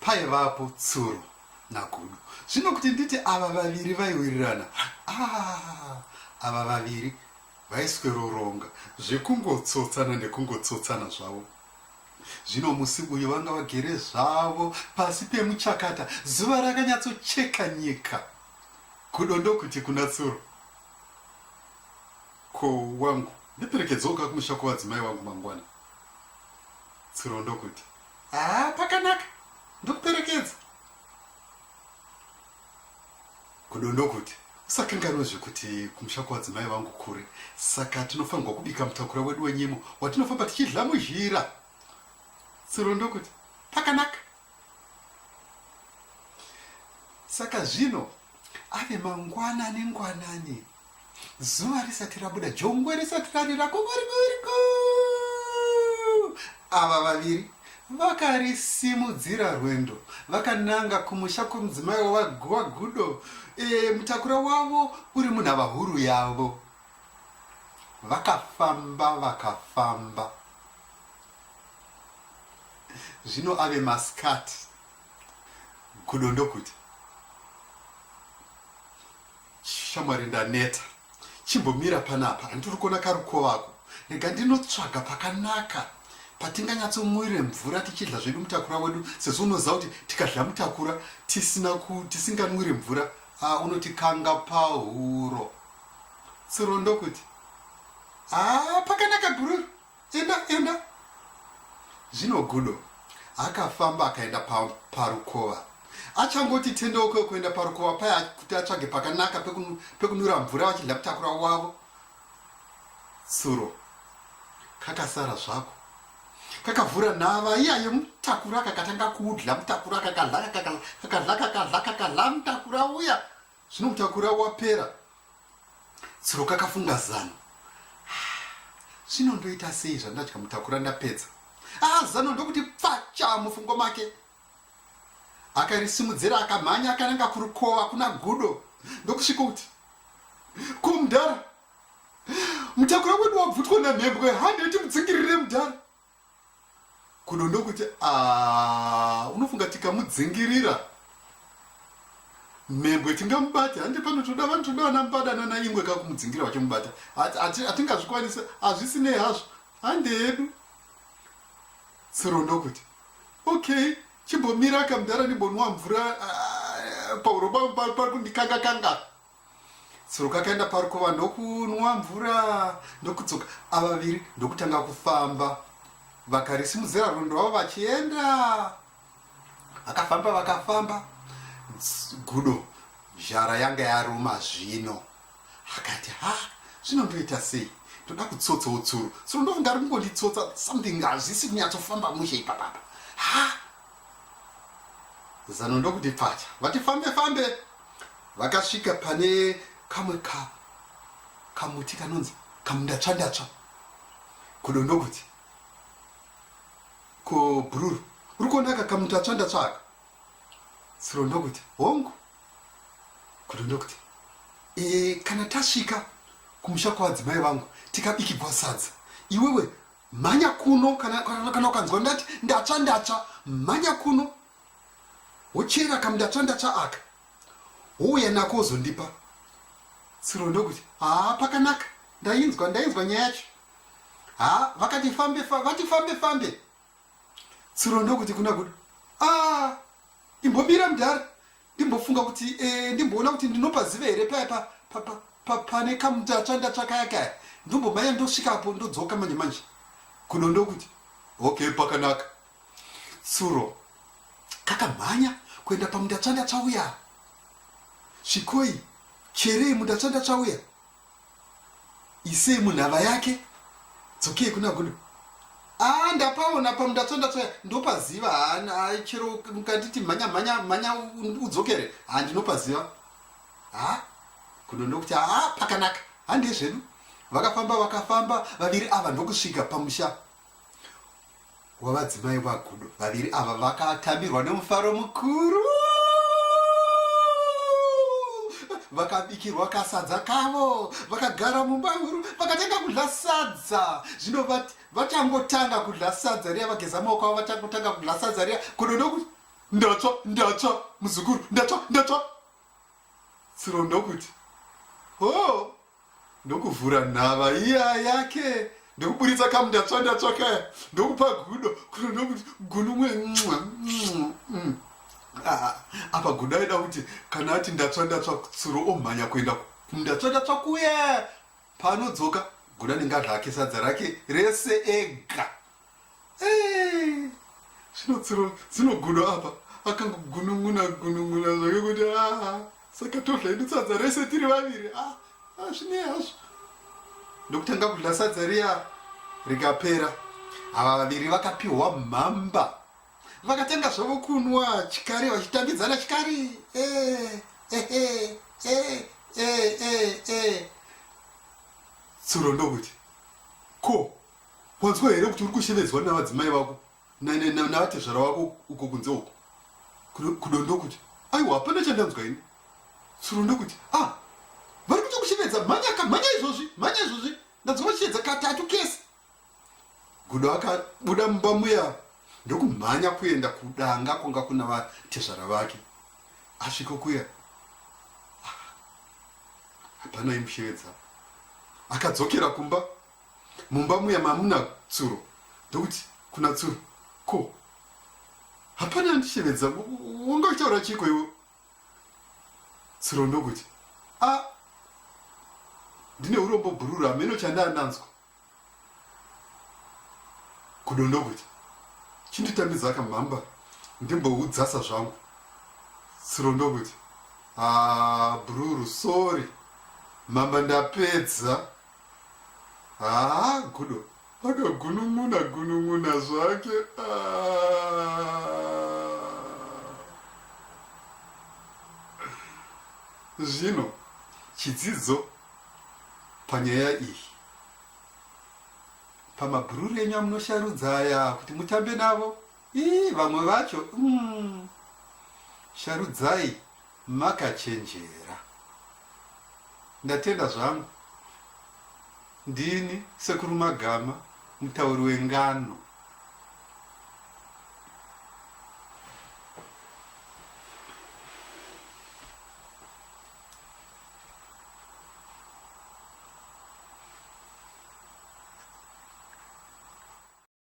Paivapo tsuro naGudo. Zvino kuti nditi ava vaviri vaiwirirana, ah, ava vaviri vaisweroronga zvekungotsotsana nekungotsotsana zvavo. Zvino musi uyu vanga vagere zvavo pasi pemuchakata, zuva rakanyatsocheka nyika. Gudo ndokuti kuna Tsuro, Ko wangu, ndiperekedzewoka kumusha kwevadzimai vangu mangwana. Tsuro ndokuti, Haa, pakanaka, ndokuperekedza. Gudo ndokuti, Usakanganwe zvekuti kumusha kwevadzimai vangu kure, saka tinofanirwa kubika mutakura wedu wenyimo watinofamba tichidla muzhira. Tsuro ndokuti, Pakanaka. Saka zvino ave mangwanani ngwanani, zuva risati rabuda, jongwe risati rarira kokorikoriku, ava vaviri vakarisimudzira rwendo vakananga kumusha kwemudzimai waGudo, e, mutakura wavo uri munhava huru yavo. Vakafamba vakafamba, zvino ave masikati. Gudo ndokuti, Shamwari ndaneta, chimbomira panapa, handiri kuona karukovako, rega ndinotsvaga pakanaka patinganyatsomwire mvura tichidla zvedu mutakura wedu, sezvo unoziva kuti tikadla mutakura tisina tisinganwire mvura ah, unotikanga pahuro. Tsuro ndokuti, ah, pakanaka bhururu. Enda, enda. Zvino Gudo akafamba akaenda pa, parukova. Achangoti tendeuke kuenda parukova paya kuti atsvage pakanaka pekunwira mvura vachidla mutakura wavo. Tsuro kakasara zvako. Kakavhura nhava iya yemutakura kakatanga kudla mutakura kakadla kakadla kakadla kakadla kakadla mutakura uya. Zvino mutakura wapera. Tsuro kakafunga zano. Zvino ndoita sei zvandadya mutakura ndapedza? Ah, zano ndokuti pfacha mufungwa make. Akarisimudzira akamhanya akananga kurukova kuna Gudo ndokusvika kuti ko mudhara mutakura wedu wabvutwa namhembwe handei timudzingirire mudhara. Gudo ndokuti ah, unofunga tikamudzingirira mhembwe tingamubate handi panotoda vanotoda vana mbada nana ingwe kakumudzingira vachimubata hatingazvikwanisa hazvisinei hazvo hande yedu tsuro ndokuti okay chimbomira kamudhara ndimbonwa mvura ah, pauro pangu pari kundikanga kanga Tsuro kakaenda parukova ndokunwa mvura ndokudzoka. Ava vaviri ndokutanga kufamba vakarisimudzira rwendo rwavo vachienda. Vakafamba vakafamba, gudo zhara yanga yaruma zvino. Akati ha zvino ndoita sei ndoda kutsotsawo tsuro. Tsuro ndofunga ari kungonditsotsa something hazvisi kunyatsofamba mushe ipapapa. Ha zano ndokuti pfacha vati fambe fambe Vakasvika pane kamwe ka kamuti kanonzi kamundatsvandatsva. Gudo ndokuti, Ko bhururu, uri kuona aka kamundatsvandatsva aka? Tsuro ndokuti, Hongu. Gudo ndokuti, E, kana tasvika kumusha kwavadzimai vangu tikabikigwa sadza, iwewe mhanya kuno kana, kana, kana ukanzwa ndati ndatsva ndatsva, mhanya kuno wochera kamundatsva ndatsva aka wouya nako wozondipa tsuro ndokuti haa pakanaka ndainzwa ndainzwa nyaya yacho haa vakati fambe vati fambe fambe tsuro ndokuti kuna gudo a imbomira mudhara ndimbofunga kuti e, ndimboona kuti ndinopaziva here paya pa, pa, pa, pa, pane kamundatsva ndatsva kaya kaya ndombomhanya ndosvikapo ndodzoka manje manje gudo ndokuti okay pakanaka Tsuro kakamhanya kuenda pamundatsvandatsva uya. Svikoi, cherei mundatsvandatsva uya, isei munhava yake, dzokei kuna Gudo. Ah, ndapaona pamundatsvandatsva uya, ndopaziva. Haa, chero mukanditi mhanya mhanya mhanya udzokere, haa ndinopaziva. Haa, Gudo ndokuti haa pakanaka, handei zvedu. Vakafamba vakafamba vaviri ava ndokusvika pamusha wavadzimai vaGudo. Vaviri ava vakatambirwa nemufaro mukuru, vakabikirwa kasadza kavo, vakagara mumba huru, vakatanga kudla sadza. Zvino vachangotanga kudla sadza riya, vageza maoko avo, vachangotanga kudla sadza riya, Gudo ndokuti Ndatsva, ndatsva, muzukuru, ndatsva, ndatsva. Tsuro ndokuti, Hoo, ndokuvhura nhava iya yake ndokuburitsa kamundatsva ndatsva kaya ndokupa gudo kuno ndokuti gunumwe mm. ah, apa gudo aida kuti kana ati ndatsva ndatsva tsuro omhanya kuenda kundatsva ndatsva kuya paanodzoka gudo anenge adla ake sadza rake rese ega Eh, zvino tsuro dzinogudo apa akangogunun'una gunun'una zvake kuti aa ah, saka todla hedu sadza rese tiri vaviri ah, ah, zvinei hazvo ndokutanga kudla sadza riya rikapera ava vaviri vakapiwa mhamba vakatanga zvavo kunwa chikari vachitambidzana chikari eh, eh, eh, eh, eh, eh, eh. Tsuro ndokuti ko Wanzwa here kuti uri kushevedzwa navadzimai vako navatezvara vako uko kunze uko? Kudo ndokuti, aiwa hapana chandanzwa ini. Tsuro ndokuti, ah, vari kutokushevedza, mhanya ka, mhanya izvozvi, mhanya izvozvi, ndanzwa vachishevedza katatu kese. Gudo akabuda mumba muya ndokumhanya kuenda kudanga kwanga kuna vatezvara vake. Asvika kuya, ah, hapana aimushevedza. Akadzokera kumba mumba muya mamuna tsuro ndokuti kuna tsuro ko hapana andishevedza wanga uchitaura chiiko iwe tsuro ndokuti a ndine urombo bhururu hameno chandaandanzwa kudo ndokuti chinditambidza akamhamba ndimboudzasa zvangu tsuro ndokuti a bhururu sorry mhamba ndapedza Haa gudo akagunun'una gunun'una zvake ah. Zvino chidzidzo panyaya iyi pamabhururu enyu amunosharudza aya kuti mutambe navo ii vamwe vacho mm, sharudzai Makachenjera. Ndatenda zvangu. Ndini Sekuru Magama mutauri wengano.